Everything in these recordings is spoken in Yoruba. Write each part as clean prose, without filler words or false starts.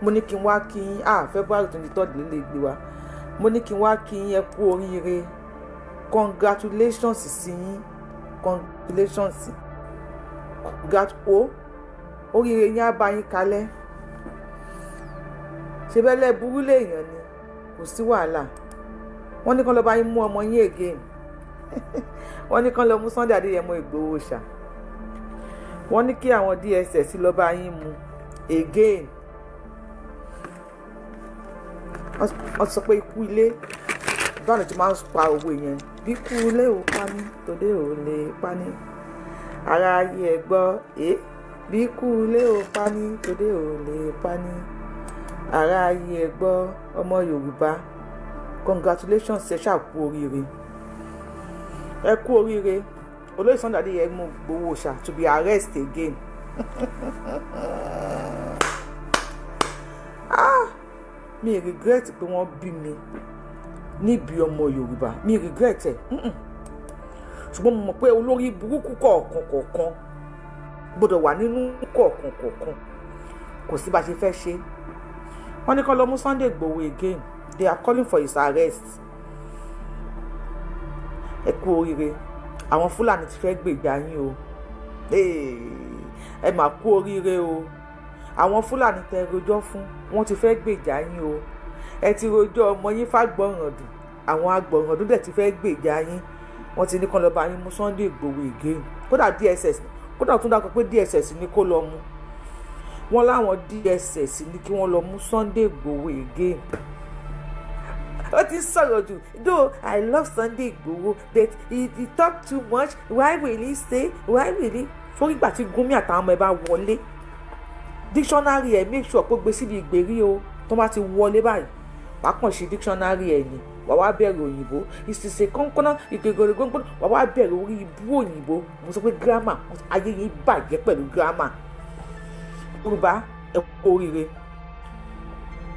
Mo ní kí n wá kí yín. February 23rd ló lè gbé wa. Mo ní kí n wá kí yín, ẹ kú oríire. Congratulations sí yín, congratulations. O oríire yín á bá yín kalẹ̀. Ṣe bẹ́lẹ̀ burú léèyàn ni, kò sí wàhálà. Wọ́n ní kán lọ bá yín mú ọmọ yín again. Wọ́n ní kán lọ mú Sunday Adéyẹmọ Ìgbòho ṣá. Wọ́n ní kí àwọn DSS lọ bá yín mú again. Wọ́n sọ pé ikú ilé báwo ni tí máa ń pa owó yẹn, bí ikú ilé ò pa ní tòde ò lè pa ní, ara ayé ẹ gbọ́ ẹ, bí ikú ilé ò pa ní tòde ò lè pa ní, ara ayé ẹ gbọ́. Ọmọ Yorùbá, congratulations, ẹ ṣáà kú oríire, ẹ kú oríire. Olóyè Sunday Adéyẹmọ Ìgbòho ṣá to be arrested again. Mi regret pé wọ́n bí mi níbi ọmọ Yorùbá, mi regret ẹ̀. Ṣùgbọ́n mo mọ̀ pé olórí burúkú kọ̀ọ̀kan kọ̀ọ̀kan gbọ́dọ̀ wà nínú kọ̀ọ̀kan kọ̀ọ̀kan, kò sí bá ṣe fẹ́ ṣe. Wọ́n ní kán lọ mú Sunday Igboho again, they are calling for his arrest. Ẹ kú oríire, àwọn Fúlàní ti fẹ́ gbèjà yín o. Ẹ mà kú oríire o, àwọn Fúlàní tẹ rojọ́ fún wọ́n ti fẹ́ gbèjà yín o. Ẹ ti rojọ́ ọmọ yín fàgbọ̀ràndùn, àwọn agbọ̀ràndùn dẹ̀ ti fẹ́ gbèjà yín. Wọ́n ti ní kán lọ bá yín mú Sunday Igboho again. Kódà DSS, kódà tún dákọ̀ pé DSS ní kó lọ mú. Wọ́n láwọn DSS ní kí wọ́n lọ mú Sunday Igboho again. Ó ti sọ̀rọ̀ jù. Though I love Sunday Igboho, but he talk too much. Why will he say? Why will he? Sórí ìgbà tí Gúnmi àtàwọn ọmọ ẹ bá wọlé, dictionary ẹ make sure pé gbé síbi ìgbèrí o. Tó bá ti wọlé báyìí, wàá kàn ṣe dictionary ẹ ni, wàá wá bẹ̀rẹ̀ òyìnbó ìṣiṣẹ́ kọ́ńkọ́ná ìgbègòrè gbọ́ngbọ́n, wàá wá bẹ̀rẹ̀ orí ibú òyìnbó. Mo sọ pé grammar ayé yìí bàjẹ́ pẹ̀lú grammar. Yorùbá, ẹ kú oríire,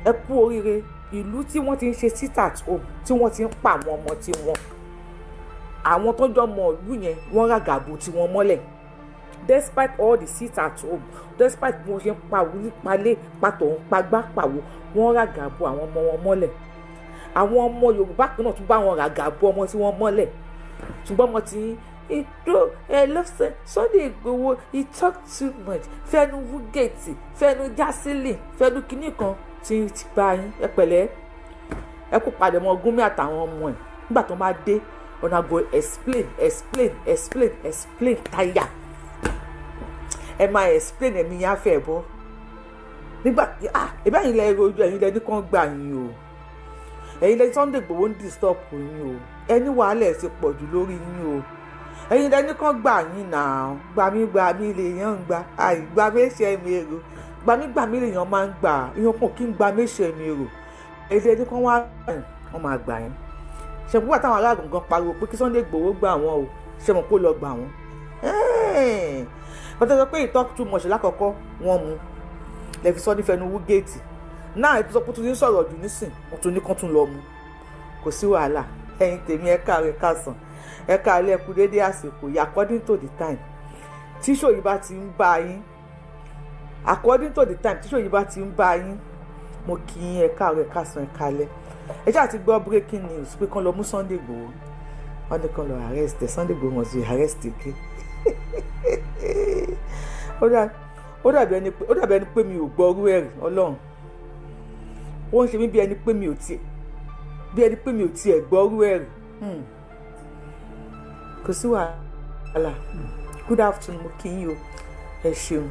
ẹ kú oríire. Ìlú tí wọ́n ti ń ṣe sit at home, tí wọ́n ti ń pa àwọn ọmọ tí wọ́n, àwọn tó jọ mọ ìlú yẹn, wọ́n ràgàbò tí wọ́n mọ́lẹ̀. Despite all the sit at home, despite bí wọ́n ṣe ń pa nípalẹ̀ pàtó ń pagbá pàwọ́, wọ́n ràgàbò àwọn ọmọ wọn mọ́lẹ̀. Àwọn ọmọ Yorùbá kan náà tún bá wọn ràgàbò ọmọ tí wọ́n mọ́lẹ̀. Ṣùgbọ́n ọmọ tí ìdó ẹ lọ́sẹ̀ Sunday Igboho, he talk too much, fẹnu wúgẹ̀tì, fẹnu jásílì, fẹnu kínní kan tí ti bá yín. Ẹ pẹ̀lẹ́, ẹ kó padà mọ́ Gúnmi àtàwọn ọmọ ẹ̀. Nígbà tó máa dé, ọ̀nà go explain explain explain explain táyà. Ẹ máa explain, ẹ̀mí yẹn á fẹ́ bọ́. Nígbà ìbá yín lẹ rojú, ẹ̀yin lẹ ní kàn gbà yín o, ẹ̀yin lẹ Sunday Igboho ń disturb yín o, ẹni wàhálà ẹ̀ ti pọ̀ jù lórí yín o, ẹ̀yin lẹ ní kàn gbà yín náà. Gbàmígbàmí lèèyàn ń gbà, àìgbà méṣe mi èrò, gbàmígbàmí lèèyàn máa ń gbà, ìyẹn kàn kí ń gba méṣe mi èrò. Ẹ̀yin lẹ ní kàn wá yín, wọ́n máa gbà yín. Ṣe púpọ̀ táwọn ará gangan pariwo pé kí Sunday Igboho gbà wọ́n o, ṣe mọ̀ pé ó lọ gbà wọ́n. Bàtà sọ pé he talk too much lákọ̀ọ́kọ́, wọ́n mú lẹ́fi sọ nífẹ̀ẹ́ nu wúgẹ́ẹ̀tì náà. Ètò sọ pé tún ti ń sọ̀rọ̀ jù nísìn, wọ́n tún ní kán tún lọ mú. Kò sí wàhálà. Ẹ̀yin tèmi, ẹ káàárọ̀, ẹ káàsán, ẹ káàlẹ́, ẹ kú déédéé àsìkò yìí. According to the time tí ṣòyí bá ti ń bá yín, according to the time tí ṣòyí bá ti ń bá yín, mo kí yín, ẹ káàárọ̀, ẹ káàsán, ẹ káalẹ́. Ẹ ṣáà ti gbọ́ breaking news pé kán lọ mú Sunday Igboho. Wọ́n ní kán lọ arrest Sunday Igboho, must be arrest again. Ó dàbí ẹni pé mi ò gbọ́ orú ẹ̀rí Ọlọ́run. Ó ń ṣe mí bí ẹni pé mi ò tiẹ̀, bí ẹni pé mi ò tiẹ̀ gbọ́ orú ẹ̀rí. Kò sí wàhálà. Good afternoon, mo kí yín o, ẹ ṣeun.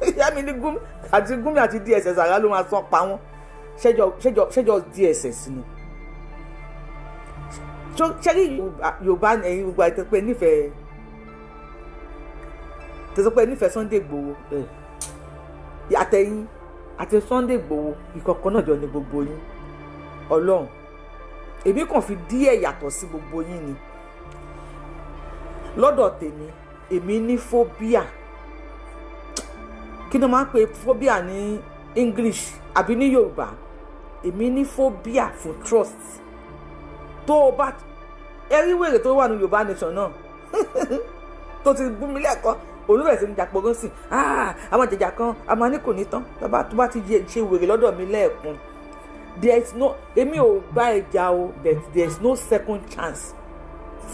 Ìyá mi ní Gúnmi àti Gúnmi àti DSS àrà ló máa sán pa wọ́n. Ṣẹjọ DSS ni ṣẹ́rí Yorùbá. Ẹ̀yin gbogbo àti pé nífẹ̀ẹ́ tẹ̀sán pé nífẹ̀ẹ́ Sunday Igboho, àtẹ̀yìn àti Sunday Igboho ìkọ̀kọ̀ náà jọ ní gbogbo yín. Ọlọ́run, èmi kàn fi díẹ̀ yàtọ̀ sí gbogbo yín ni. Lọ́dọ̀ tèmi, èmi ní phobia. Kí ni wọ́n máa ń pè phobia ní English àbí ní Yorùbá? Èmi ní phobia fún trust. Tó o bá ẹrí wèrè tó wà ní Yorùbá nation náà tó ti bú mi lẹ́ẹ̀kan. Olúwẹ̀ sí ní jàpọ̀ sí. Àwọn jẹjà kan a máa ní kò ní tán. Tó bá ti ṣe wèrè lọ́dọ̀ mi lẹ́ẹ̀kan, there is no, èmi ò bá ẹja o, but there is no second chance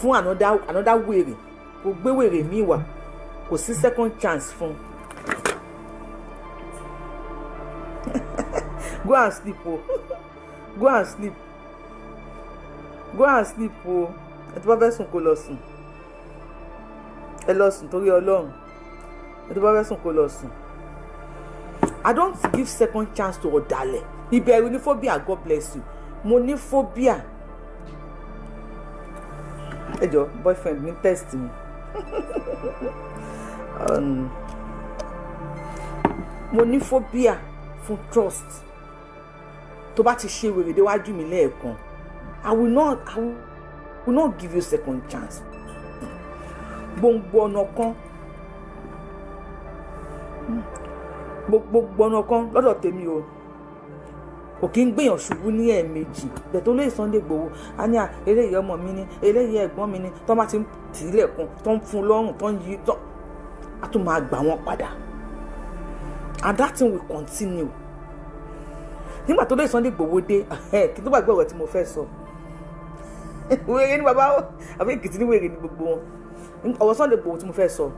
fún another wèrè. Kò gbé wèrè mi wá, kò sí second chance fún. Go and sleep o, go and sleep, go and sleep o. Ẹ tó bá fẹ́ sùn kó lọ sùn, ẹ lọ sùn torí Ọlọ́run. Ẹ tó bá fẹ́ sùn kó lọ sùn. I don't give second chance to ọ̀dàlẹ̀. Ìbẹ̀rù ní phobia. God bless you. Mo ní phobia. Ẹ jọ, boyfriend mi text mi. Mo ní phobia fún trust. Tó bá ti ṣe wèrè déwájú mi lẹ́ẹ̀kan, I will not give you second chance. Gbogbo ọ̀nà kan, gbogbo ọ̀nà kan lọ́dọ̀ tèmi o, kò kí ń gbèyàn ṣubú ní ẹ̀ẹ̀mejì. Bẹ̀tẹ̀ olóyè Sunday Igboho a ní à, eléyìí ọmọ mi ni, eléyìí ẹ̀gbọ́n mi ni, tó bá ti ń tì í lẹ̀kùn, tó ń fún lọ́rùn, tó ń yí tó, a tún máa gbà wọ́n padà, and that thing will continue. Nígbà tó lóye Sunday Igboho dé, kí tó gbàgbé ọ̀rọ̀ tí mo fẹ́ sọ, wèrè ní bàbá àbí Èkìtì ní wèrè ní gbogbo wọn. Ọ̀rọ̀ Sunday Igboho tí mo fẹ́ sọ,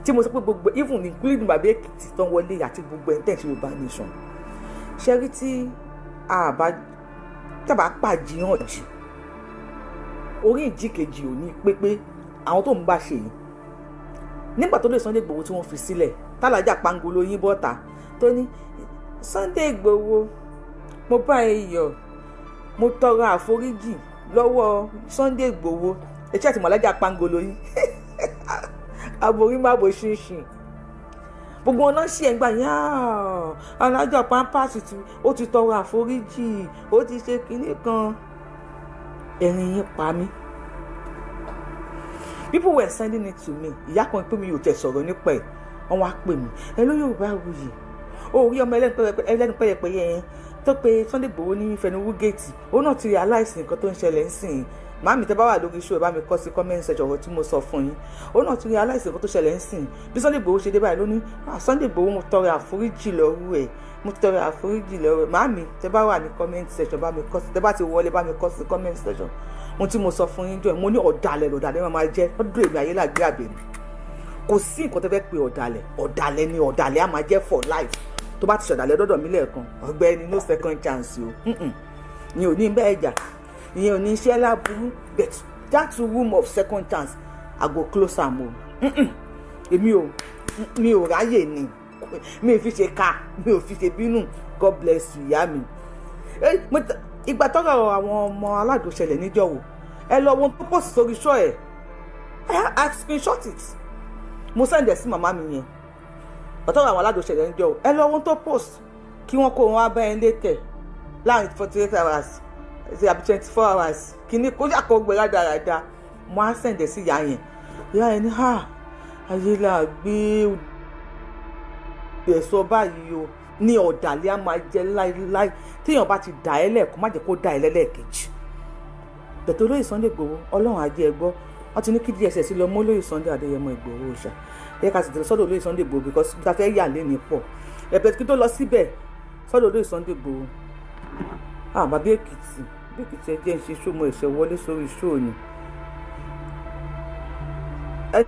tí mo sọ pé gbogbo, even including bàbá Èkìtì tó ń wọlé àti gbogbo ẹ̀ ń tẹ̀ ṣe Yorùbá nation, ṣe rí tí a bá tábà pàjìyàn jì orí ìjì kejì ò ní pépé àwọn tó ń bá ṣe yìí. Nígbà tó lè Sunday Igboho tí wọ́n fi sílẹ̀, tálájà pangolo yín bọ́ta tó ní Sunday Igboho, mo bá ẹ yọ̀, mo tọrọ àforíjì lọ́wọ́ Sunday Igboho. Etí àti mọ̀lájà pangolo yín aborí má bo ṣinṣin, gbogbo wọn náà ṣì ẹ̀ ń gbà yán. Alájà pampers tí ó ti tọrọ àforíjì, ó ti ṣe kinní kan, ẹ̀rín yín pa mí. People were sending it to me. Ìyá kan pé mi ò tẹ̀ sọ̀rọ̀ nípa ẹ̀, wọ́n wá pè mí, ẹ ló Yorùbá wuyì orí ọmọ ẹlẹ́nu pẹ́yẹpẹ́yẹ yẹn tó pe Sunday Igboho ní fẹnuwú géètì, òun náà ti realize nǹkan tó ń ṣẹlẹ̀ ń sìn. Màámi, tẹ́ bá wà lórí show, ẹ bá mi kọ sí comment section ọ̀rọ̀ tí mo sọ fún yín. Òun náà ti realize nǹkan tó ṣẹlẹ̀ ń sìn. Bí Sunday Igboho ṣe dé báyìí lónìí, Sunday Igboho, mo tọrọ àforíjì lọ́wọ́ ẹ̀, mo tọrọ àforíjì lọ́wọ́ ẹ̀. Màámi, tẹ́ bá wà ní comment section, bá mi kọ sí, tẹ́ bá ti wọlé, bá mi kọ sí comment section ohun tí mo sọ fún yín jọ. Mo ní ọ̀dàlẹ̀ lọ̀dàlẹ̀ máa jẹ́ lọ́dún èmi ayélujára àbẹ̀mí. Kò sí nǹkan tẹ́ fẹ́ pé ọ̀dàlẹ̀, ọ̀dàlẹ̀ ni ọ̀dàlẹ̀ á máa jẹ́ for life. Tó bá ti ṣọ̀dàlẹ̀ dọ́dọ̀ mi lẹ́ẹ̀kan, ọ̀gbẹ́ni, no second chance o. Ìyẹn ò ní bẹ́ẹ̀ jà, ìyẹn ò ní iṣẹ́ láburú, but that room of second chance, I go close am o. Èmi ò, mi ò ráyè ni, mi ò fi ṣe ká, mi ò fi ṣe bínú. God bless you, ìyá mi. Ìgbà tọ́rọ̀ àwọn ọmọ aládùn ṣẹlẹ̀ níjọ́wọ́, ẹ lọ wo tó post sórí show ẹ̀. I screenshot it, mo send ẹ̀ sí màmá mi yẹn. Ọ̀tọ́rọ̀ àwọn aládùn ṣẹlẹ̀ níjọ́wọ́, ẹ lọ wo tó post kí wọ́n kó wọn wá bá ẹ létẹ̀ láàrin 48 hours àbí 24 hours. Kìíní kó yàkó gbé rádaràda, mo á send ẹ̀ sí ìyá yẹn. Ìyá yẹn ní ha, ayé là gbé ẹ̀sọ́ báyìí o, ní ọ̀dàlẹ̀ á máa jẹ láéláé. Téèyàn bá ti dà ẹ́ lẹ́ẹ̀kan, má jẹ́ kó dà ẹ́ lẹ́lẹ́ẹ̀kejì. Bẹ̀tẹ̀ olóyè Sunday Igboho, Ọlọ́run á jẹ́ ẹ gbọ́. Wọ́n ti ní kí DSS lọ mọ́ olóyè Sunday Adéyẹmọ Ìgbòho ṣá. Ẹ ká sì tẹ̀lé sọ́dọ̀ olóyè Sunday Igboho because bí ta fẹ́ yà lé ní pọ̀ ẹ̀bẹ̀ kí tó lọ síbẹ̀ sọ́dọ̀ olóyè Sunday Igboho. Ah, bàbá Èkìtì, bàbá Èkìtì, ẹ jẹ́ ń ṣe show, mo ẹ̀ṣẹ̀ wọlé sórí show ni. Ẹ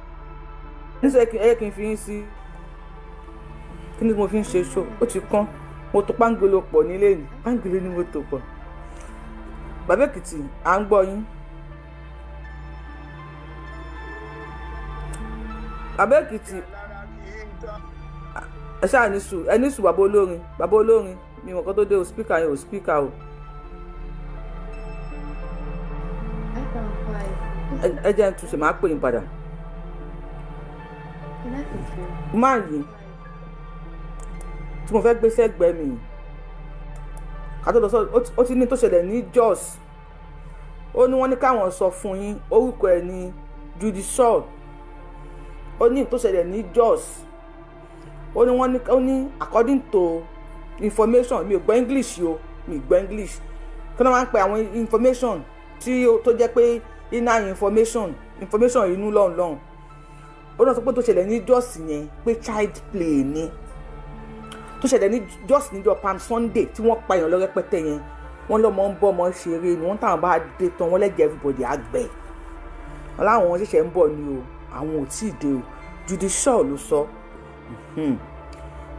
ní sọ ẹ kí n fi yín sí kí ni mo fi ń ṣe show. Ó ti kán, mo tò pángolo pọ̀ nílé ní pángolo ni mo tò pọ̀. Bàbá Èkìtì, à ń gbọ́ yín. Bàbá Èkìtì, ẹ ṣáà ní sùn, ẹ ní sùn. Bàbá olórin, bàbá olórin mi mọ̀ kó tó dé o. Speaker yẹn ò speaker o. Ẹ jẹ́ n túnṣe, máa pè yín padà. Máa yìí tí mo fẹ́ gbé sẹ́gbẹ̀ẹ́ mi ká tó lọ sọ, ó ti ní tó ṣẹlẹ̀ ní Jos. Ó ní wọ́n ní káwọn sọ fún yín, orúkọ ẹ̀ ní Judy Saul. Ó ní tó ṣẹlẹ̀ ní Jos, ó ní wọ́n ní, ó ní according to information, mi ò gbọ́ English o, mi ò gbọ́ English, kí wọ́n máa ń pè àwọn information tí tó jẹ́ pé inner information, information inú lọ́hùn lọ́hùn. Ó náà sọ pé tó ṣẹlẹ̀ ní Jos yẹn pé child play ni. Tó ṣẹlẹ̀ ní Jos níjọ́ Palm Sunday tí wọ́n pa èèyàn lọ rẹpẹtẹ yẹn, wọ́n lọ́mọ ń bọ́ ọmọ ṣeré ni. Wọ́n táwọn bá dé tán, wọ́n lẹ́jẹ̀ everybody àgbẹ̀. Wọ́n láwọn ṣẹ̀ṣẹ̀ ń bọ̀ ni o, àwọn ò tí ì dé o. Judy Shaw ló sọ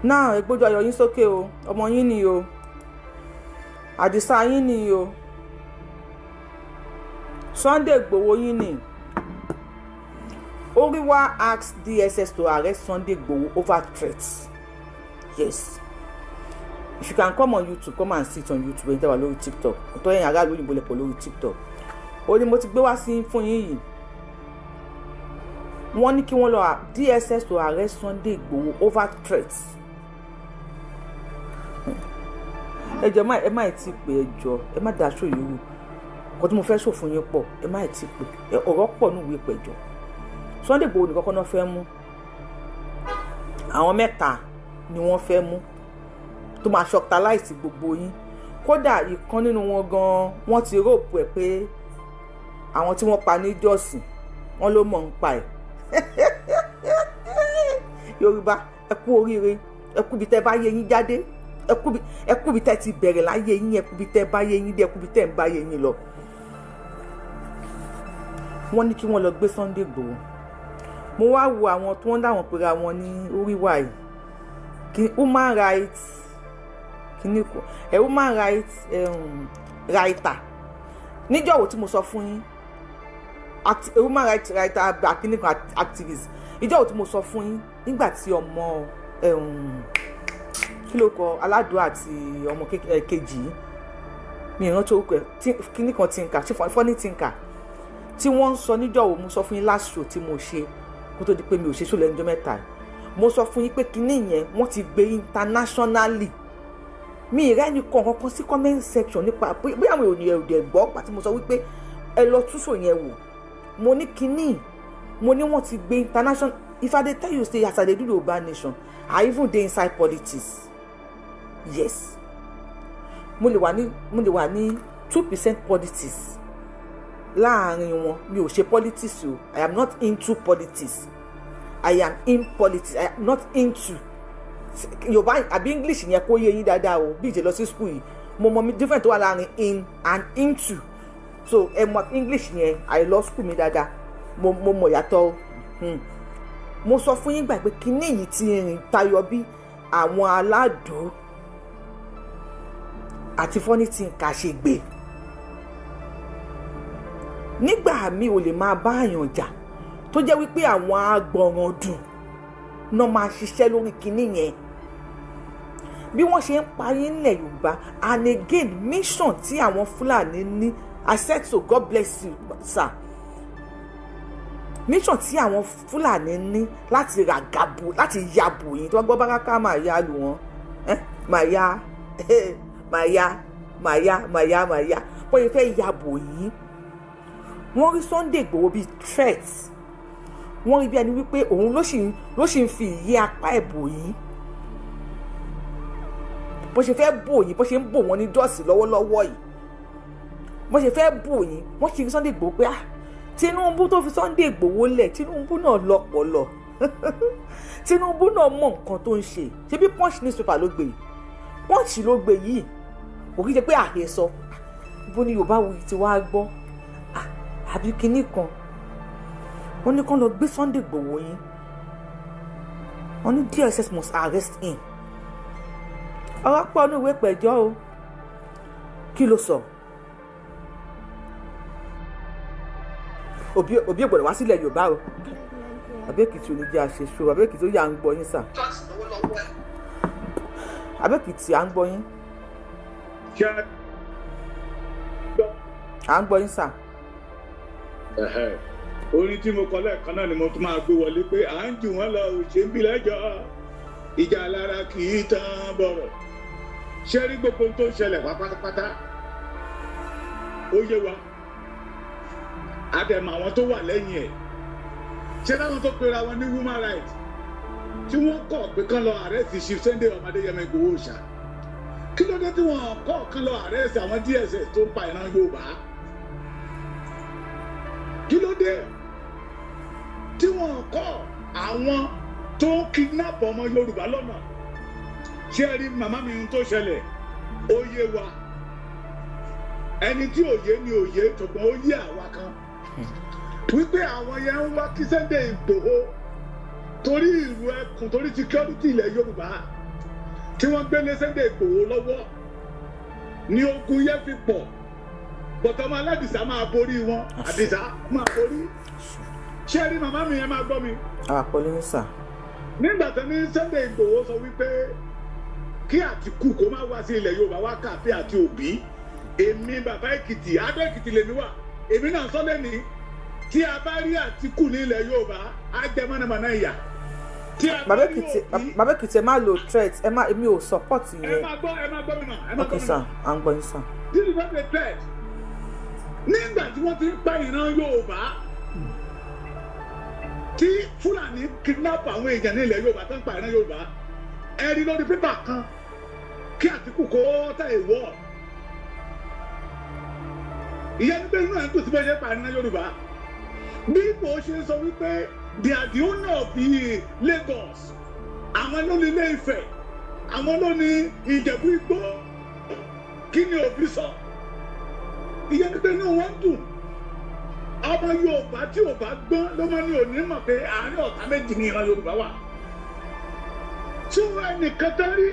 náà. Ẹ gbójú ayọ̀ yín sókè o. Ọmọ yín ni o, Àdìsá yín ni o, Sunday Igboho yín ni. Huriwa asks DSS to arrest Sunday Igboho over threats. Yes, if you can come on YouTube, come and sit on YouTube. Ẹni tẹ́ wà lórí TikTok tó yẹn, aráàlú òyìnbó lẹ̀pọ̀ lórí TikTok, ó ní mo ti gbé wá sí fún yín yìí. Wọ́n ní kí wọ́n lọ DSS to arrest Sunday Igboho over threats. Ẹ jọ̀ọ́, ẹ má tí pè. Ẹ jọ̀ọ́, ẹ má daṣọ yìí wò. Nǹkan tí mo fẹ́ ṣòfin yín pọ̀. Ẹ má tí pè, ọ̀rọ̀ pọ̀ ní ìwé pẹ̀jọ́. Sunday Igboho nìkan kọ́ náà fẹ́ mú. Àwọn mẹ́ta ni wọ́n fẹ́ mú tó máa ṣọktalize gbogbo yín. Kódà ìkan nínú wọn gan, wọ́n ti rope ẹ̀ pé àwọn tí wọ́n pa ní Jọ́sìn, wọ́n ló mọ̀ ń pa ẹ̀. Yorùbá, ẹ kú oríire. Ẹ kú bí tẹ́ bá yé yín jáde. Ẹ kú bí tẹ́ ti bẹ̀rẹ̀ láyé yín. Ẹ kú bí tẹ́ bá yé yín dé. Ẹ kú bí tẹ́ ń bá yé yín lọ. Wọ́n ní kí wọ́n lọ gbé Sunday Igboho. Mo wá wo àwọn tó ń dáwọn pera wọn ní oríwá yìí, kí human rights kíní kò ẹ, human rights writer. Níjọ́ wo tí mo sọ fún yín, human rights writer kíní kan activist, ìjọ́ wo tí mo sọ fún yín nígbà tí ọmọ kí ló kọ aládùn àti ọmọ kejì yìí, mi ìrántí orúkọ ẹ, kíní kan tinka, ṣé funny tinker tí wọ́n ń sọ, níjọ́ wo mo sọ fún yín last show tí mo ṣe kó tó di pé mi ò ṣe show lẹ́nu ọjọ́ 3 yìí? Mo sọ fún yín pé kíní yẹn, wọ́n ti gbé internationally. Mi ìrẹ́ ní kàn kankan sí comment section nípa bí àwọn ènìyàn ò dẹ̀ gbọ́ pàtí mo sọ wípé ẹ lọ túṣò yẹn wò. Mo ní kíní, mo ní wọ́n ti gbé international. If I dey tell you say as I dey do Yorùbá Nation, I even dey inside politics. Yes, mo lè wà ní 2% politics láàrin wọn. Mi ò ṣe politics o. I am not into politics. I am in politics, I am not into. Yorùbá àbí English yẹn kó yé yín dáadáa o. Bí ìṣe lọ sí school yìí, mo mọ mi different tó wà láàrin in and into. So ẹ mọ English yẹn, I lọ school mi dáadáa. Mo mọ ìyàtọ̀ o. Mo sọ fún yín gbà pé kíní yìí ti rìn tayọ bí àwọn aládùn àti funny thinker ṣe gbé. Nígbà míì, ò lè máa bá àyàn jà tó jẹ́ wípé àwọn agbọ̀ràn dùn náà máa ṣiṣẹ́ lórí kinní yẹn, bí wọ́n ṣe ń parí nílẹ̀ Yorùbá. And again, mission tí àwọn Fúlàní ní, I said so, God bless you, sir, mission tí àwọn Fúlàní ní láti ràgàbò, láti yabò yín, tí wọ́n gbọ́ báràkà máa ya lù wọ́n, máa ya, máa ya, máa ya, máa ya, máa ya, wọ́n yẹn fẹ́ yabò yín. Wọ́n rí Sunday Igboho bíi threat. Wọ́n rí bí ẹni wípé òun ló sì ń fi ìyẹ́ apá ẹ̀ bò yín, bó ṣe fẹ́ bò yín, bó ṣe ń bò wọ́n ní dọ́ọ̀sì lọ́wọ́lọ́wọ́ yìí, bó ṣe fẹ́ bò yín. Wọ́n ṣe rí Sunday Igboho pé, ah, Tinubu tó fi Sunday Igboho lẹ̀, Tinubu náà lọ́pọlọ, Tinubu náà mọ nǹkan tó ń ṣe. Ṣebí Punch newspaper ló gbé yìí? Punch ló gbé yìí, kò kí ṣe pé àhesọ. Bó ní Yorùbá Wuyi ti wá gbọ́ àbí kinní kan, wọ́n ní kán lọ gbé Sunday Igboho yín. Wọ́n ní DSS must arrest him. Ọ̀rọ̀ pọ̀ ní ìwé pẹ̀jọ́ o. Kí ló sọ? Òbí ò gbọ́dọ̀ wá sílẹ̀ Yorùbá o. Abẹ́kìtì ò ní jẹ́ àṣeṣo. Abẹ́kìtì ó yà ń gbọ́ yín sà. Abẹ́kìtì, à ń gbọ́ yín. Ṣé À ń gbọ́ yín sà. Ẹ̀hẹ́. Orin tí mo kọ lẹ́ẹ̀kan náà ni mo tún máa gbé wọlé pé à ń jù wọ́n lọ, ò ṣe ń bí lẹ́jọ́, ìjà lára kì í tán bọ̀rọ̀. Ṣé rí gbogbo ohun tó ń ṣẹlẹ̀ wá pátápátá, ó yé wa, àdẹ̀mọ̀ àwọn tó wà lẹ́yìn ẹ̀. Ṣé láwọn tó pera wọn ní human rights tí wọ́n kọ̀ pé kán lọ arrest Chief Sunday Ọmọdéyẹmọ Ìgbòho Òòṣà, kí ló dé tí wọ́n kọ̀ kán lọ arrest àwọn DSS tó ń pa ìran Yorùbá? Kí ló dé tí wọ́n kọ̀? Àwọn tó ń kidnap ọmọ Yorùbá lọ́nà. Ṣé ẹ rí, màmá mi, ohun tó ṣẹlẹ̀ ó yé wa. Ẹni tí òye ni òye, ṣùgbọ́n ó yé àwa kan wípé àwọn yẹn ń wá kí Sunday Ìgbòho torí ìlú ẹkùn, torí security ilẹ̀ Yorùbá tí wọ́n gbé lé Sunday Ìgbòho lọ́wọ́ ní ogun yẹn fi pọ̀. Bọ̀tọ̀ ọmọ aládìsá máa borí wọn, àdìsá máa borí. Ṣé ẹ rí, màmá mi, yẹn máa gbọ́ mi. Àwa pẹ̀lú yín, sà. Nígbà tó ní Sunday Ìgbòho sọ wípé kí Àtìkù kó má wá sí ilẹ̀ Yorùbá wá kàfé àti Òbí, èmi bàbá Èkìtì, Adó Èkìtì lèmi wà, èmi náà sọ lẹ́ni tí a bá rí Àtìkù ní ilẹ̀ Yorùbá, á jẹ mọ̀nàmọ́ná ìyà. Tí a bá Bàbá rí Èkìtì, Òbí, Bàbá Èkìtì, ẹ má lo threat, ẹ má, èmi ò support ẹ yẹn. máa gbọ́, ẹ máa gbọ́ mi mà, ẹ máa Ok gbọ́ mi sà, mà. À ń gbọ́ yín, sà. This is not a threat. Nígbà tí wọ́n ti ń pa ìran Yorùbá, tí Fúlàní kidnap àwọn èèyàn ní ilẹ̀ Yorùbá tó ń pa ìran Yorùbá, ẹ rí lórí pépà kan kí Àtìkù kó tẹ̀ ìwọ́. Ìyẹn ní pé inú ẹ̀ ń dùn sí bó ṣe pa ìran Yorùbá. Bí Ìgbò ṣe ń sọ wípé they are the owner of the Lagos, àwọn ló ní Ilé Ifẹ̀, àwọn ló ní Ìjẹ̀bú Igbó, kí ni Òbí sọ? Ìyẹn ní pé inú wọn dùn. Ọmọ Yorùbá tí ò bá gbọ́n ló máa ní òní mọ̀ pé àárín ọ̀tá méjì ní ìran Yorùbá wà. Tí wọn ẹnìkan tẹ́ rí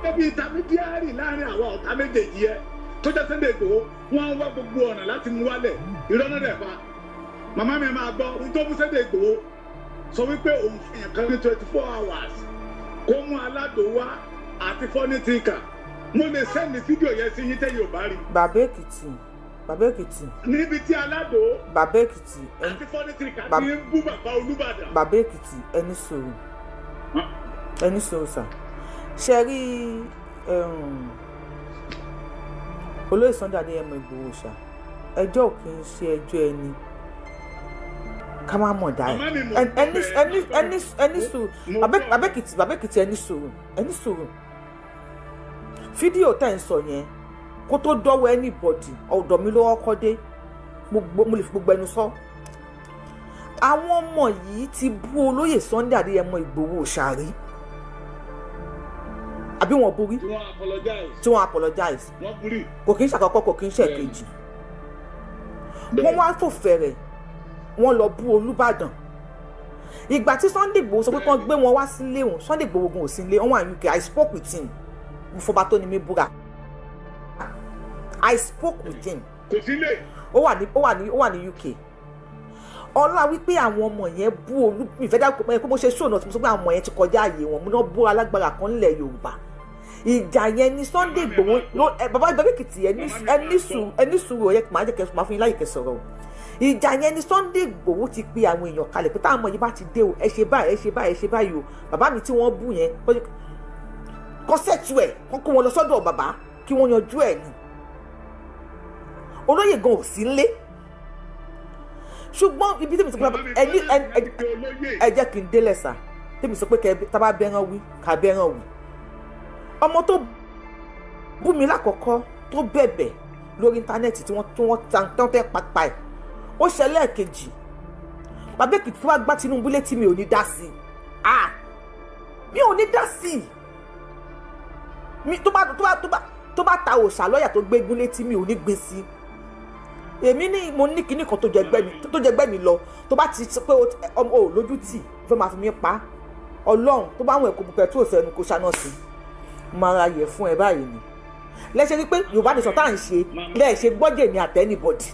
ẹbí intermediary láàrin àwọn ọ̀tá méjèèjì yẹ tó jẹ́ Sunday Igboho, wọ́n ń wá gbogbo ọ̀nà láti mú wálẹ̀. Irọ́ náà dẹ̀ pa. Màmá mi, máa gbọ́ ohun tó mú Sunday Igboho sọ wípé òun fún yẹn kan ní 24 hours kó mú aládò wá àti fọ́nìtìkà. Mo lè send fídíò yẹn sí yín tẹ́yìn ò bá rí. Bàbá Èkìtì, Bàbá Èkìtì, Níbi tí aládò Bàbá Èkìtì, àti fọ́nìtìkà ti ń bú bàbá Olúbàdàn. Bàbá Èkìtì, ẹni sùúrù, ẹni sùúrù, sà. Ṣe rí olóyè Sunday Adéyẹmọ Ìgbòho ṣá, ẹjọ́ ò kì í ṣe ẹjọ́ ẹni ká má mọ̀ dá ẹ̀. Màmá mi, mo ẹni ẹni ẹni ẹni sùúrù. Mo Bàbá gbọ́. Bàbá Èkìtì, Bàbá Èkìtì, ẹni sùúrù, ẹni sùúrù. Fídíò tẹ̀ ń sọ yẹn, kó tó dọ́wọ́ anybody, ọ̀dọ̀ mi ló kọ́kọ́ dé. Gbogbo mo lè fi gbogbo ẹnu sọ, àwọn ọmọ yìí ti bú olóyè Sunday Adéyẹmọ Ìgbòho ṣàrí, àbí wọn borí? Tí wọ́n apologize. Tí wọ́n apologize. Wọ́n borí. Kò kí ń ṣàkọ́kọ́, kò kí ń ṣèkejì. Wọ́n wá fò fẹ̀rẹ̀, wọ́n lọ bú Olúbàdàn. Ìgbà tí Sunday Igboho sọ pé kán gbé wọn wá sílé òun, Sunday Igboho gan ò sí ilé, wọ́n wà ní UK. I spoke with him. Mo fọba tó ni mí búra, I spoke with him. Kò sí lè. Ó wà ní UK. Ọlá wípé àwọn ọmọ yẹn bú olú ìfẹ́ dárúkọ pé mo ṣe ṣóònà tí mo sọ pé àwọn ọmọ yẹn ti kọjá ààyè wọn, mo náà bú alágbára kan nílẹ̀ Yorùbá. Ìjà yẹn ni Sunday Igboho ló ẹ. Bàbá Èkìtì, ẹni sùúrù, ẹni sùúrù. Ọ̀yẹ́ màá jẹ́ kẹ́ máa fún yín láyè kẹ́ sọ̀rọ̀ o. Ìjà yẹn ni Sunday Igboho ti pe àwọn èèyàn kalẹ̀ pé táwọn ọmọ yìí bá ti dé o, ẹ ṣe báyìí, ẹ ṣe báyìí, ẹ ṣe báyìí o. Bàbá mi tí wọ́n bú yẹn, kọ́ sẹ́tù ẹ̀, kọ́ kó wọn lọ sọ́dọ̀ bàbá kí wọ́n yanjú ẹ̀. Ni olóyè gan ò sí nlé, ṣùgbọ́n ibi tí mi sọ pé ẹni ẹ jẹ́ kí n délẹ̀ sà, tí mi sọ pé kẹ tá bá bẹ́ràn wí, ká bẹ́ràn wí. Ọmọ tó bú mi lákọ̀ọ́kọ́, tó bẹ̀bẹ̀ lórí íńtánẹ́ẹ̀tì tí wọ́n tán tẹ́ pápá ẹ̀, ó ṣẹlẹ̀ kejì. Bàbá Èkìtì, tó wá gbá Tinubu létí, mi ò ní dá sí i. Ah, mi ò ní dá sí i. Mi tó bá ta òòṣà lọ́yà tó gbégún létí, mi ò ní gbé sí i. Èmi ní mo ní kinní kan tó jẹ gbẹ́ mi lọ. Tó bá ti sọ pé ọmọ ò lójú tì fẹ́ máa fi mí pa, Ọlọ́run tó bá wọn ẹ̀kọ́ pẹ̀tró sẹ́nu kó ṣáná sí i, máa ra yẹ fún ẹ. Báyìí ni lẹ́sẹ̀ rí pé Yorùbá nation tá à ń ṣe lẹ́ẹ̀ṣẹ̀ gbọ́jẹ̀ mi àtẹ́ anybody.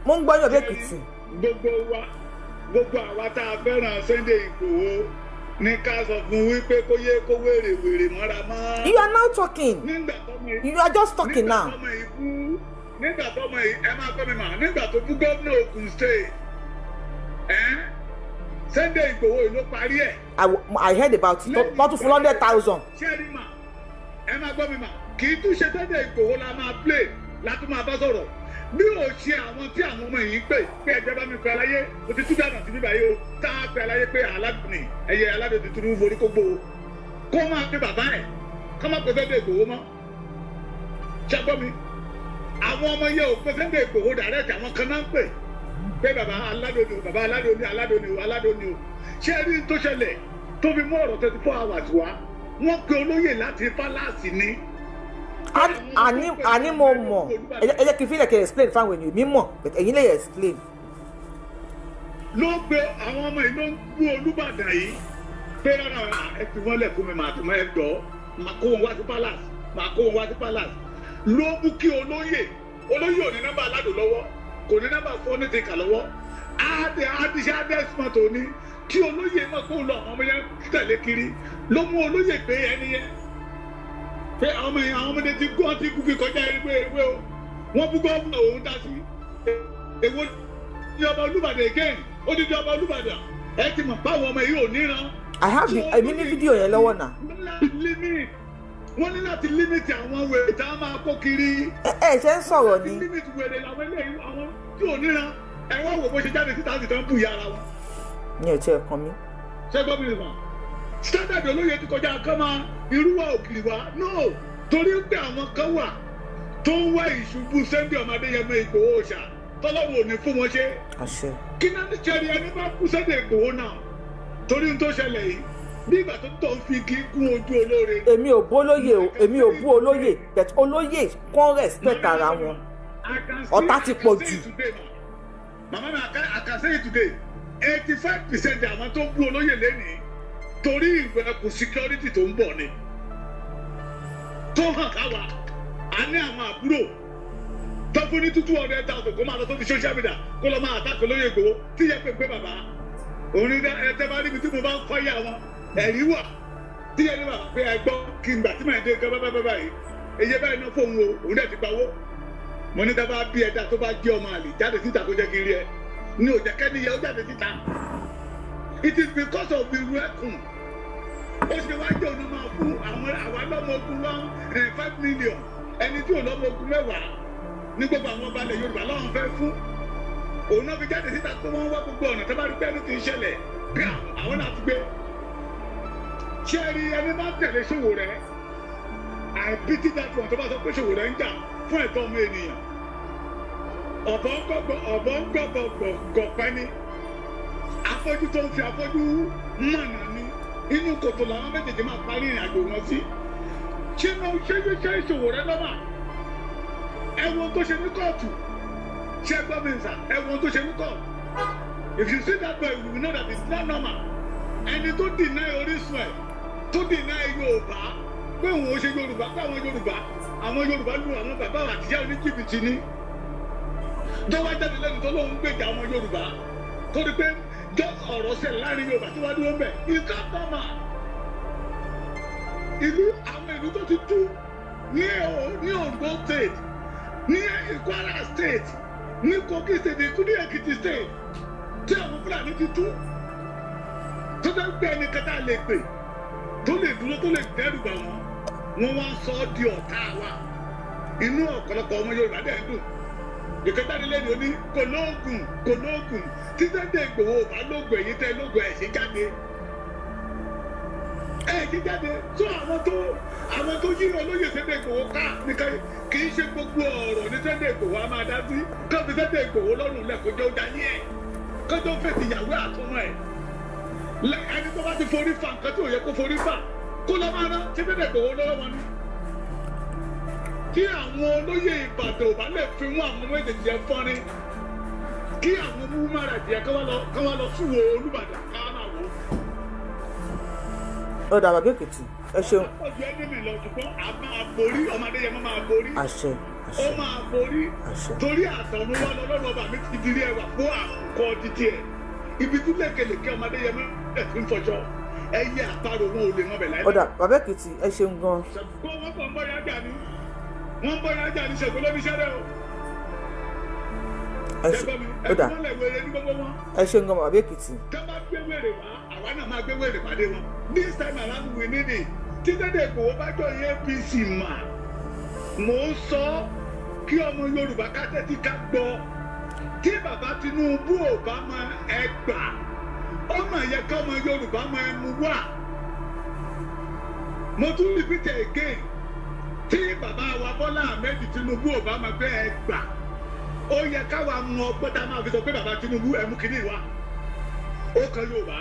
Mo ń gbọ́ yàn bí Èkìtì. Gbogbo wa, gbogbo àwa tá a fẹ́ràn Sunday Igboho ní ká sọ fún wípé kó yé kó wèrè wèrè mọ́ra mọ́. You are now talking. Nígbà tọ́mọ yìí You are just talking now. Nígbà tọ́mọ yìí kú, nígbà tọ́mọ yìí, ẹ máa gbọ́ mi mà, nígbà tó bú gómìnà Ògùn State ẹ́, Sunday Igboho yìí ló parí ẹ̀. I heard about it. Wọ́n tún fún 100,000. Ṣé ẹ rí mà, ẹ máa gbọ́ mi mà, kì í tún ṣe Sunday Igboho la máa play la tún máa bá sọ̀rọ̀ bí ò ṣe àwọn tí àwọn ọmọ yìí ń pè pé ẹgbẹ́ bá mi fẹ́ aláyé o ti tú dànù sí bíbáyé o, tá a fẹ́ aláyé pé aládùn ẹyẹ aládùn ti tún forí kó gbó o, kó máa pe bàbá ẹ̀, kó má pe Sunday Igboho mọ́. Ṣàgbọ́ mi, àwọn ọmọ yẹn ò pe Sunday Igboho direct, àwọn kan náà ń pè. Pé bàbá aládòní o, bàbá aládòní, aládòní o, aládòní o. Ṣé ẹ rí tó ṣẹlẹ̀ tó fi mú ọ̀rọ̀ 24 hours wá? Wọ́n pe olóyè láti palace ni. Àní mo mọ̀. Ẹ jẹ́ kí n fílẹ̀ kí n explain fáwọn ènìyàn mi mọ̀, but ẹ̀yin lè explain. Ló pe àwọn ọmọ yìí, ló ń bú Olúbàdàn yìí pé rárá, ẹ fi wọ́n lẹ̀ fún mi, màá tún ẹ dọ̀, màá kó wọn wá sí palace, màá kó wọn wá sí palace. Ló mú kí olóyè, olóyè ò ní nọ́mbà aládùn lọ́wọ́, kò ní nọ́mbà fọ́nìtìkà lọ́wọ́. Àdé àdìsẹ́ àdẹ́símọ́tò ní kí olóyè mọ̀ kó lọ àwọn ọmọ yẹn tẹ̀lé kiri, ló mú olóyè pé ẹni yẹn pé àwọn ọmọ yẹn, àwọn ọmọdé ti gún ọtí kúkú kọjá ewé ewé o. Wọ́n bú gómìnà, òun dá sí èwo ní ọba Olúbàdàn again, odidi ọba Olúbàdàn. Ẹ ti mọ̀ báwọn ọmọ yìí ò níran. I have the, èmi ní fídíò yẹn lọ́wọ́ náà. Limit, wọ́n ní láti limit àwọn wèrè tá a máa kó kiri. Ẹ ṣe ń sọ̀rọ̀ ni. Limit wèrè làwọn eléyìí, àwọn tí ò níran. Ẹ wá wò bó ṣe jáde síta sì tán bù yàrá wọn. Ní ẹ̀ tí ẹ kàn mí. Ṣé gómìnà mọ̀ standard olóye ti kọjá kán máa irúwà òkìrì wa? No, torí pé àwọn kan wà tó ń wá ìṣubú Sunday ọmọ Adéyẹmọ Ìgbòho ṣá, tọ́lọ́wọ́ ò ní fún wọn ṣe. Àṣẹ. Kí náà ní sẹ́ni ẹni bá kú Sunday Ìgbòho náà, torí n tó ṣẹlẹ̀ yìí, bí ìgbà tó tọ̀ ń fi igi gún ojú olóore. Èmi ò bú olóyè o, èmi ò bú olóyè, but olóyè kàn respect ara wọn. Ọ̀tá ti pọ̀ jù. Màmá mi, I can say it today, 85% àwọn tó ń bú olóyè lẹ́nìí, torí ìwẹ̀kùn security tó ń bọ̀ ni tó hàn káwa. A ní àwọn àbúrò tó fún ní 200,000 kó máa lọ sórí social media, kó lọ máa àtàkùn lóye Ìgbòho, tí yẹ pé bàbá òun ní ẹ tẹ́ bá níbi tí mo bá ń kọ́ yà wọn, ẹ̀rí wà tí yẹ ní bàbá pé ẹ gbọ́ kí n gbà tí màá dé nǹkan bá bá báyìí, èyí báyìí náà fóun o, òun dẹ̀ ti pawó. Mo ní dábàá bí ẹ̀dá tó bá jẹ́ ọmọ àlè jáde síta kó jẹ́ kí n rí ẹ ní òjẹ́ kẹ́ni yẹ ó jáde síta. It is because of ìrù ẹkùn ó ṣe wá jẹ́ òun máa fún àwọn àwa lọ́mọ ogun 1.5 million, ẹni tí ò lọ́mọ ogun 10 ní gbogbo àwọn ọba ilẹ̀ Yorùbá lọ́wọ́n fẹ́ fún òun náà fi jáde síta pé wọ́n wá gbogbo ọ̀nà tó bá rí pé ẹni tí ń ṣẹlẹ̀ bí àwọn náà ti gbé. Ṣé ẹ rí ẹni bá tẹ̀lé Sowore? I pity that one tó bá sọ pé Sowore ń jà fún ẹ̀tọ́ ọmọ ènìyàn. Ọ̀bọ̀ ń gbọ̀gbọ̀, ọ̀bọ̀ ń gbọ̀gbọ̀ gọ̀pẹ́ ni, afọ́jú tó ń fi afọ́jú mọ̀nà ni, inú kòtò làwọn méjèèjì máa parí ìrìn àjò wọn sí. Ṣé náà ṣé ṣé Sowore lọ́mà ẹ̀wọ̀n tó ṣe ní kóòtù? Ṣé gbọ́ mi sà? Ẹ̀wọ̀n tó ṣe ní kóòtù. If you see that boy, you will know that it's not normal. Ẹni tó deny orísun ẹ̀, tó deny Yorùbá pé òun ò ṣe Yorùbá, pé àwọn Yorùbá, àwọn Yorùbá lu àwọn bàbá àtijọ́ oníjìbìtì ni, tó wá jáde lẹ́nu tó lóun gbèjà àwọn Yorùbá, torí pé just ọ̀rọ̀ ṣẹlẹ̀ láàrin Yorùbá tó wá dúró ń bẹ̀, it's not normal. Ìlú, àwọn ìlú tó ti tú ní Ondo State, ní Kwara State, ní Kogi State, ní Ekiti State, tí àwọn Fúlàní ti tú, tó fẹ́ gbé ẹni kẹta lè pè tó lè dúró, tó lè dẹ́rù bà wọ́n, wọ́n wá sọ ọ́ di ọ̀tá wa. Inú ọ̀pọ̀lọpọ̀ ọmọ Yorùbá dẹ̀ ń dùn. Ìkẹtàdé lẹ́nu oní kò lóògùn, kò lóògùn. Tí Sunday Igboho ò bá lóògùn, èyí tẹ́ lóògùn ẹ̀ ṣe jáde, ẹ̀ ṣe jáde tó. Àwọn tó yí olóyè Sunday Igboho ká nìkan, kì í ṣe gbogbo ọ̀rọ̀ ní Sunday Igboho a máa dá sí. Kó fi Sunday Igboho lọ́rùn lẹ́kọ̀ọ́ ó dání ẹ̀, kó tó fèsì ìyàwó àtọmọ ẹ̀. Ẹni tó bá ti forí fa nǹkan tí ò yẹ kó forí fa, kó lọ́ máa ná ṣé Sunday Igboho lọ́wọ́ wọn ni. Kí àwọn olóyè Ìbàdàn ò bá lè fi mú àwọn méjèèjì yẹn fọ́nrín, kí àwọn human rights yẹn kán wá lọ súwò Olúbàdàn ká máa wò ó. Ó dà, bàbá Èkìtì, ẹ ṣeun. Ọjọ́ ẹni mi lọ, ṣùgbọ́n a máa borí, ọmọdé yẹn máa borí. Àṣẹ. Ó Àṣẹ. máa borí. Àṣẹ. Torí àtọ̀run wá lọ́lọ́run ọba mi ti dirí ẹwà fún àkọ́ títí ẹ̀. Ibi tí lékelèké ọmọdé yẹn máa ti ń fọṣọ, ẹyẹ àparò wọn ò lè mọ bẹ̀ láyé. Ó dà, bàbá Èkìtì, ẹ ṣeun gan. Ṣàgbọ́n wọn kàn ń bọ́ yájà ni, wọ́n ń bọ́ yájà ni. Ṣàgbọ́n ló ní sẹ́rẹ̀ o. Ẹ ṣe. Ṣẹ́gbọ́n mi? Ó dà. Ẹ̀fọn lẹ̀ wẹ̀rẹ̀ ní gbogbo wọn. Ẹ ṣeun gan, bàbá Èkìtì. Tẹ́ bá gbé wèrè wá, àwa náà máa gbé wèrè pàdé wọn. This time around we need it. Tí Sunday Igboho bá jọ APC mà, mò ń sọ kí ọmọ Yorùbá ká tẹ́tí ká gbọ́. Tí bàbá Tinubu ò bá mọ ẹgbà, ọmọ yẹ kí ọmọ Yorùbá mọ ẹmu wà. Mo tún repeat it again, tí bàbá wa Bọ́lá Ahmed Tinubu ò bá mọ pé ẹgbà Ó yẹ káwa mọ ọgbọ́n tá a máa fi sọ pé bàbá Tinubu, ẹ mú kínní wa, ó kan Yorùbá,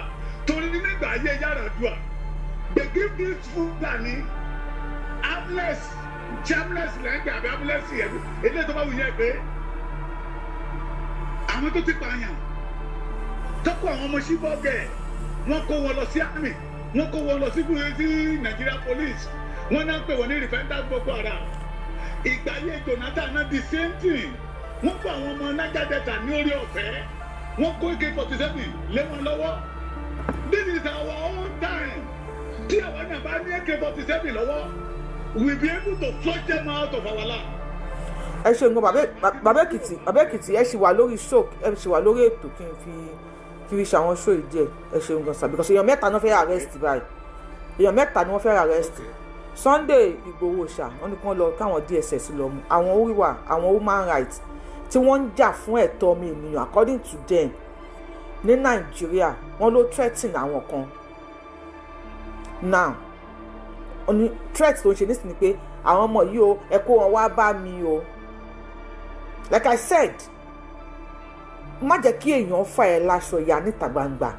torí nígbà ayé Yar'Adua, they give this Fulani armless, shameless lẹ́gbẹ̀ẹ́ àbí armless yẹn, eléyìí tó bá wù yẹ pé àwọn tó ti pààyàn, tọ́kọ àwọn ọmọ síbọ̀gẹ̀, wọ́n kó wọn lọ sí army, wọ́n kó wọn lọ sí Nigeria Police, wọ́n náà pè wọ́n ní repentant Boko Haram. Ìgbà ayé Jonathan náà, the same thing, wọ́n kó àwọn ọmọ Niger Delta ní orí ọ̀fẹ́, wọ́n kó AK-47 lé wọn lọ́wọ́. This is our own time. Tí àwọn náà bá ní AK-47 lọ́wọ́, we be able to flush them out of our land. Ẹ ṣe nǹkan, bàbá Èkìtì, bàbá Èkìtì, ẹ ṣì wà lórí show, ẹ ṣì wà lórí ètò. Kí n fi ṣe àwọn show yìí díẹ̀. Ẹ ṣe nǹkan sà, because èèyàn mẹ́ta náà fẹ́ arrest báyìí. Èèyàn mẹ́ta ni wọ́n fẹ́ arrest. Sunday Igboho ṣá, wọ́n ní kí wọ́n lọ káwọn DSS lọ mú àwọn oríwà, àwọn human rights tí wọ́n ń jà fún ẹ̀tọ́ ọmọ ènìyàn, according to them, ní Nàìjíríà. Wọ́n ló threaten àwọn kan. Now, ní threat tó ń ṣe nísìnyí pé àwọn ọmọ yìí o, ẹ kó wọn wá bá mi o. Like I said, má jẹ́ kí èèyàn fà ẹ́ láṣọ ya níta gbangba.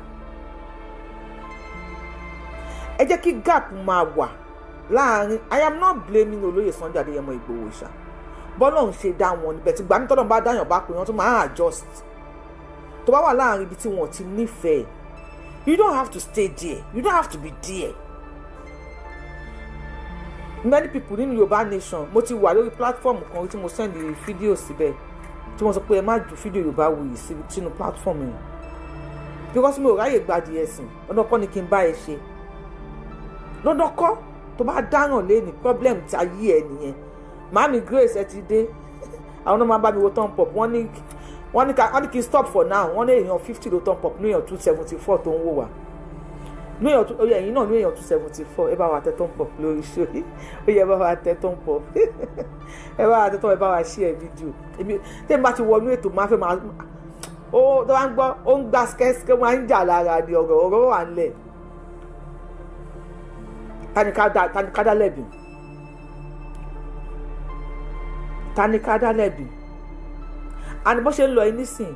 Ẹ jẹ́ kí gap máa wà láàrin. I am not blaming olóyè Sunday Adéyẹmọ Ìgbòho ṣá, bọ́lá ń ṣe dá wọn níbẹ̀ tí gbàmí tọ́lọ́ bá dáyàn bá pè wọ́n tó máa adjust. Tó bá wà láàrin ibi tí wọ́n ti nífẹ̀ẹ́, you don't have to stay there, you don't have to be there. Many people nínú Yorùbá Nation, mo ti wà lórí platform kan tí mo send fídíò síbẹ̀, tí wọ́n sọ pé ẹ má ju fídíò Yorùbá Wuyì sínú platform yìí, because mi ò ráyè gba ẹ̀sìn. Ọ̀nà kọ́ ni kí n bá ẹ ṣe lọ́dọ̀ kọ́. Tó bá dáràn lé ní problem tí ayé ẹ nìyẹn. Màámi Grace, ẹ ti dé. Àwọn náà máa bá mi wo thumb up. Wọ́n ní kí n stop for now. Wọ́n ní èèyàn 50 ló thumb up ní èèyàn 274 tó ń wò wá. Ní èèyàn two, ẹ̀yin náà ní èèyàn 274, ẹ bá wa tẹ thumb up lórí show yìí. Ó yẹ, ẹ bá wa tẹ thumb up, ẹ bá wa tẹ thumb, ẹ bá wa share fídíò. Èmi tẹ́mi bá ti wọnú ètò, máa fẹ́ máa ó tó bá ń gbọ́, ó ń gbá skẹ́skẹ́, máa ń jà lára ni. Ọ̀rọ̀ wà ńlẹ̀. Tani ká dá lẹ́bi? Tani ká dá lẹ́bi? And bó ṣe ń lọ ẹ nísìn,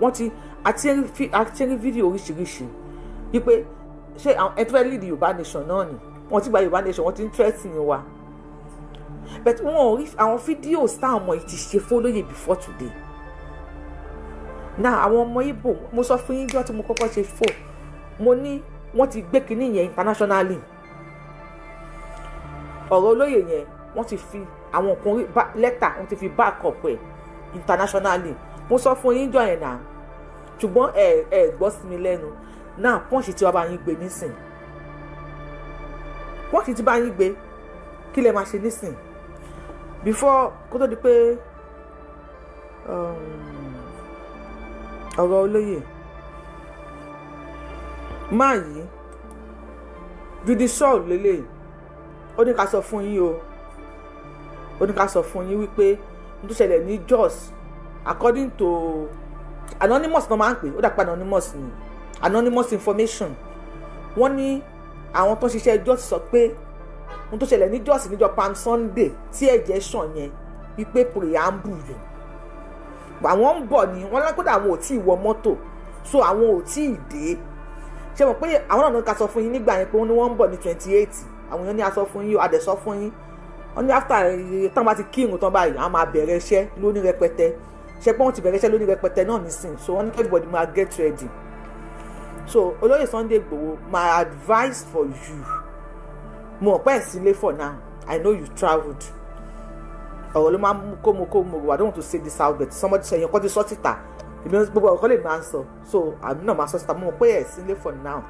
wọ́n ti àti rí fídíò oríṣiríṣi wípé ṣé ẹ tó fẹ́ lead Yorùbá Nation náà ni wọ́n ti gba Yorùbá Nation, wọ́n ti ń threaten wa, but wọn ò rí àwọn fídíò táwọn ọmọ yìí ti ṣe fólóyè before today. Now, àwọn ọmọ Ìgbò, mo sọ fún yín jọ́ tí mo kọ́kọ́ ṣe fò, mo ní wọ́n ti gbé kinní yẹn internationally. Ọ̀rọ̀ olóyè yẹn, wọ́n ti fi àwọn kan lẹ́tà, wọ́n ti fi back up ẹ̀ internationally. Mo sọ fún yín jọ yẹn náà, ṣùgbọ́n ẹ gbọ́ sí mi lẹ́nu. Náà Punch tí wàá bá yín gbé nísìn, Punch tí bá yín gbé, kí lẹ máa ṣe nísìn before kó tó di pé ọ̀rọ̀ olóyè máa yìí judicial lélẹ̀? Ó ní ká sọ fún yín o, ó ní ká sọ fún yín wípé n tó ṣẹlẹ̀ ní Jos, according to anonymous náà máa ń pè ó, dàpọ̀ anonymous ni, anonymous information, wọ́n ní àwọn tó ń ṣiṣẹ́ Jos sọ pé n tó ṣẹlẹ̀ ní Jos níjọ́ Palm Sunday tí ẹ̀jẹ̀ ṣàn yẹn, wípé preamble rẹ̀, àwọn ń bọ̀ ni wọ́n lákòdà, àwọn ò tí ì wọ mọ́tò, so àwọn ò tí ì dé. Ṣe mọ̀ pé àwọn náà ká sọ fún yín nígbà yẹn pé wọ́n ní wọ́n ń bọ̀ ní 28? Àwọn èèyàn ní a sọ fún yín, a dẹ̀ sọ fún yín. Wọ́n ní after tán bá ti kírun tán báyìí, àwọn máa bẹ̀rẹ̀ iṣẹ́ lóní rẹpẹtẹ. Ṣe pé wọ́n ti bẹ̀rẹ̀ iṣẹ́ lóní rẹpẹtẹ náà nísìn? So wọ́n ní everybody máa get ready. So olóyè Sunday Igboho, my advice for you, mo mọ̀ pé ẹ̀ sílé for now, I know you travelled. Ọ̀rọ̀ ló máa ń kó mo kó mo. I don't want to say this out, but somebody say èèyàn kan ti sọ síta. Èmi gbogbo ọ̀rọ̀ kan lè máa ń sọ, so àmì náà máa sọ síta. Mo mọ̀ pé ẹ̀ sílé for now.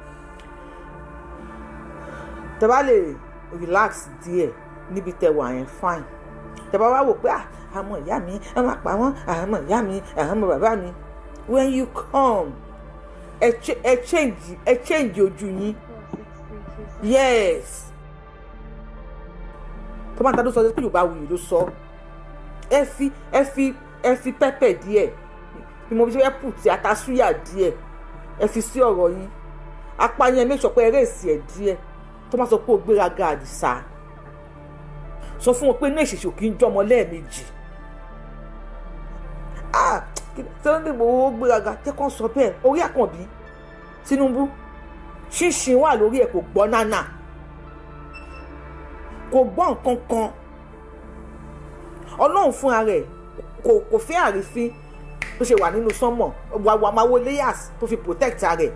Tẹ bá lè relax díẹ̀ níbi tẹ wà yẹn, fine. Tẹ bá wá wò pé àwọn ìyá mi ẹ máa pa wọ́n, àwọn ìyá mi, àwọn bàbá mi, when you come, ẹ change ojú yín. Yes, tó máa ń tadó sọ pé Yorùbá Wuyì ló sọ. Ẹ fi pepper díẹ̀ bí mo fi ṣe pù tí atasuya díẹ̀, ẹ fi sí ọ̀rọ̀ yín apá yẹn. Make sure pé ẹ raise ẹ̀ díẹ̀. Tó máa sọ pé o gbéraga, Àdìsá, sọ fún wọn pé inú èṣìṣì ò kí ń jọmọ lẹ́ẹ̀mejì. Sunday Igboho gbéraga, jẹ́ kó sọ bẹ́ẹ̀. Orí Àkànbí Tinubu ṣínṣìn wà lórí ẹ̀, kò gbọ́ nánà, kò gbọ́ nǹkan kan. Ọlọ́run fúnra rẹ̀ kò fẹ́ àrífín tó ṣe wà nínú sánmọ̀ wà máa wo layers tó fi protect rẹ̀.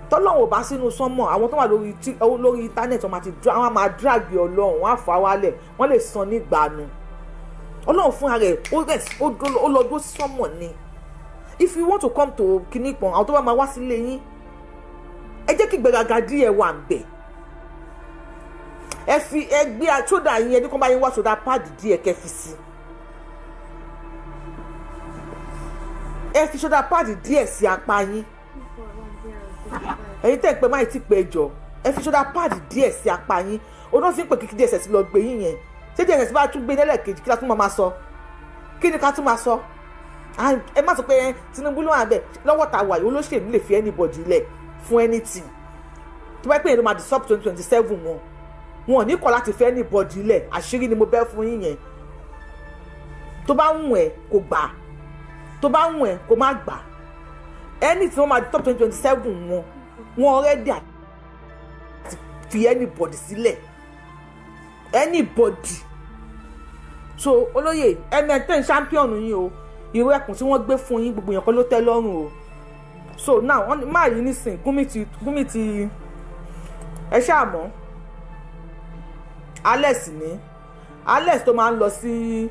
Tọ́lọ́run ò bá sínú sánmọ̀, àwọn tó wà lórí internet, wọ́n máa ti wọ́n máa drag Ọlọ́run, wọ́n á fà á wálẹ̀, wọ́n lè san ní gbanu. Ọlọ́run fúnra rẹ̀ ó lọ dúró sí sánmọ̀ ni. If you want to come to kinní kan, àwọn tó bá máa wá sílé yín, ẹ jẹ́ kí gbẹ̀gàgà díẹ̀ wà ń bẹ̀. Ẹ fi ẹ gbé shoulder yín, ẹni kan bá yín wá shoulder pad díẹ̀ kẹ́ fi sí. Ẹ fi shoulder pad díẹ̀ sí apá yín. Ẹ̀yin tẹ́ ń pẹ́ máì tí pẹ́ jọ, ẹ fi shoulder pad díẹ̀ sí apá yín. Oná sì ń pè kíkí DSS lọ gbé yín yẹn. Ṣé DSS bá tún gbé nílẹ̀ kejì, kí la tún máa sọ? Kí ni ká tún máa sọ? Ẹ má sọ pé Tinubu ló wà bẹ́ẹ̀ lọ́wọ́ ta wà yìí. Olóṣèlú lè fi anybody lẹ̀ fún anything tó bá pè é ló máa disturb 2027 wọn. Wọn ò ní kọ̀ láti fẹ́ anybody lẹ̀. Àṣírí ni mo bẹ́ fún yín yẹn. Tó bá ń wù ẹ́ kó gbà, tó bá ń wù ẹ́ kó má gbà, anything wọ́n máa disturb 2027 wọn, wọn already àti fi anybody sílẹ̀, anybody. So olóyè, ẹ maintain champion yín o. Irú ẹkùn tí wọ́n gbé fún yín, gbogbo èèyàn kan ló tẹ́ lọ́rùn o. So now, wọ́n máa yí nísìn Gúnmi ti ẹ ṣáà mọ̀ Alex ní Alex tó máa ń lọ sí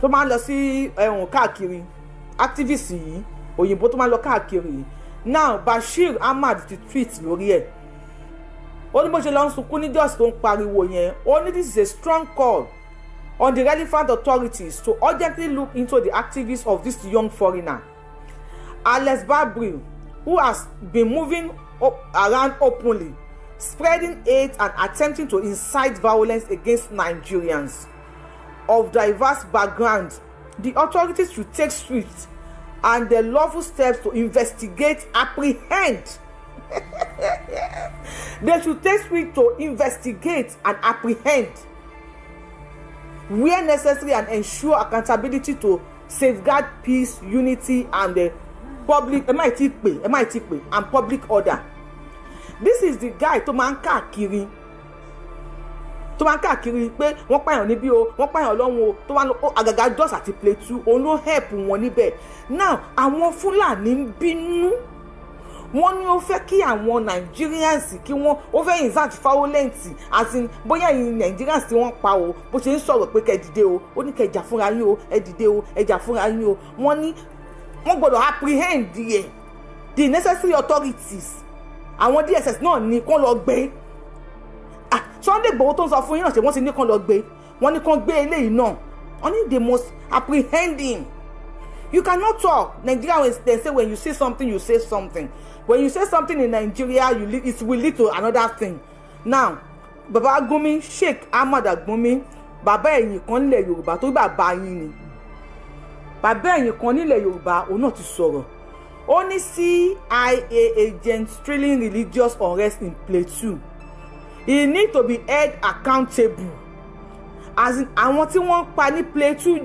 tó máa ń lọ sí ẹ̀wọ̀n káàkiri, activist yìí, òyìnbó tó máa ń lọ káàkiri yìí. Now Bashir Ahmad ti tweet lórí ẹ̀. Ó ní bó ṣe lọ ń sunkún ní Jos tó ń pariwo yẹn, ó ní this is a strong call on the relevant authorities to urgently look into the activities of this young foreigner, Alex Babri, who has been moving around openly, spreading hate and attempting to incite violence against Nigerians of diverse backgrounds. The authorities should take swift and the lawful steps to investigate, apprehend. They should take swift to investigate and apprehend where necessary and ensure accountability to safeguard peace, unity and the public, ẹ má ti pè, ẹ má ti pè, and public order. This is the guy tó máa ń káàkiri, tó máa ń káàkiri pé wọ́n pààyàn níbí o, wọ́n pààyàn lọ́hùn o, tó máa ń lọ àgàgà Jos àti Plateau. Òun ló help wọn níbẹ̀. Now àwọn Fúlàní ń bínú. Wọ́n ní ó fẹ́ kí àwọn Nigerians kí wọ́n, ó fẹ́ incite violence, as in bóyá ẹ̀yin Nigerians tí wọ́n pa o. Bó ṣe ń sọ̀rọ̀ pé kẹ́ dìde o, ó ní kẹ́ jà fúnra yín o, ẹ dìde o, ẹ jà fúnra yín o. Wọ́n ní wọ́n gbọ́dọ̀ apprehend yẹ the necessary authorities. Àwọn DSS náà ní kán lọ gbé. Ah, Sunday Igboho tó ń sọ fún yín náà, ṣe wọ́n ti ní kán lọ gbé? Wọ́n ní kán gbé eléyìí náà. Wọ́n ní they must apprehend him. You cannot talk. Nigeria, when they say when you say something, you say something. When you say something in Nigeria, you lead, it will lead to another thing. Now Baba Gumi, Sheikh Ahmad Gumi, bàbá ẹ̀yìn kan nílẹ̀ Yorùbá, tó bàbá yín ni bàbá ẹ̀yìn kan nílẹ̀ Yorùbá, òun náà ti sọ̀rọ̀. Ó ní CIA agent trailing religious unrest in Plateau, he need to be held accountable. As in àwọn tí wọ́n ń pa ní Plateau.